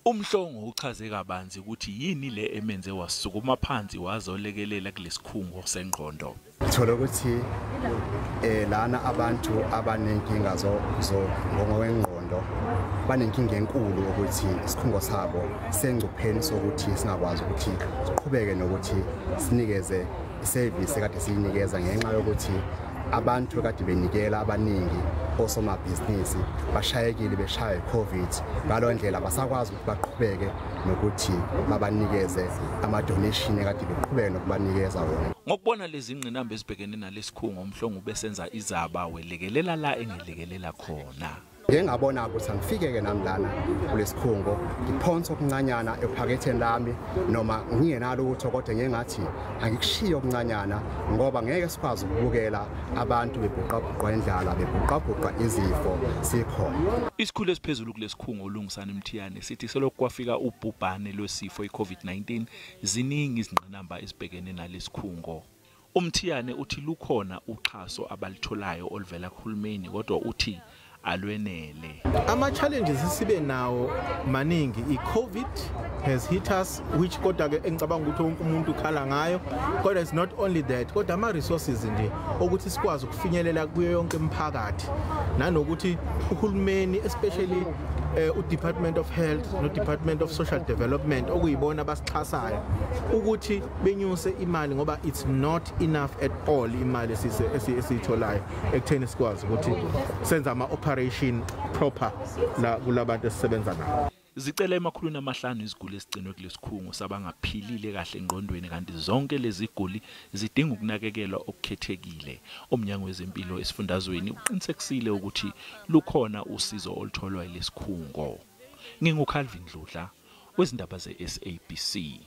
UMhlongo uchaze kabanzi ukuthi yini le emenze wasukuma phansi wazolekelela kulesikhungo sengqondo. Thola ukuthi lana abantu abanenkinga ngokwengqondo banenkinga enkulu ukuthi isikhungo sabo sengcupheni sokuthi singakwazi ukuthi siqhubeke nokuthi sinikeze iservice ekade siyinikeza ngenxa yokuthi abantu kade benikela abaningi osomabhizinisi bashayekile beshaya iCovid. Ngalo ndlela basakwazi ukuthi baqhubeke nokuthi babanikeze ama-donation ekade beqhubeke nokubanikeza wona. Ngokubona lezi ngqinamba ezibhekene nalesikhungo, uMhlongo besenza izaba welekelela la engelekelela khona. Ngike ngabona ukuthi angifike-ke nami lana kulesikhungo ngiphonse okuncanyana ephaketheni lami noma ngingenalutho, kodwa ngike ngathi angikushiye okuncanyana ngoba ngeke sikwazi ukubukela abantu bebhuqabhuqwa indlala, bebhuqabhuqwa izifo sikhona. Isikhulu esiphezulu kulesikhungo uLungisani Mthiyane sithi selokhu kwafika ubhubhane lwesifo iCovid-19 ziningi izingqinamba ezibhekene nalesikhungo. UMthiyane uthi lukhona uxhaso abalitholayo oluvela kuhulumeni, kodwa uthi alwenele. Ama-challenges esibe nawo maningi. I-COVID has hit us, which kodwa-ke engicabanga ukuthi wonke umuntu ukhala ngayo, kodwa it's not only that, kodwa ama-resources nje okuthi sikwazi ukufinyelela kuyo yonke imiphakathi, nanokuthi uhulumeni, especially u-Department of Health no-Department of Social Development, okuyibona abasixhasayo, ukuthi benyuse imali ngoba it's not enough at all imali esiyitholayo ekutheni sikwazi ukuthi senze ama-operation proper la kulabantu esisebenza nabo. Zicela 500 iziguli ezigcinwe kulesikhungo sabangaphilile kahle engqondweni, kanti zonke lezi ziguli zidinga ukunakekelwa okukhethekile. Umnyango wezempilo esifundazweni uqinisekisile ukuthi lukhona usizo olutholwa yilesikhungo. NginguCalvin Dludla wezindaba ze-SABC.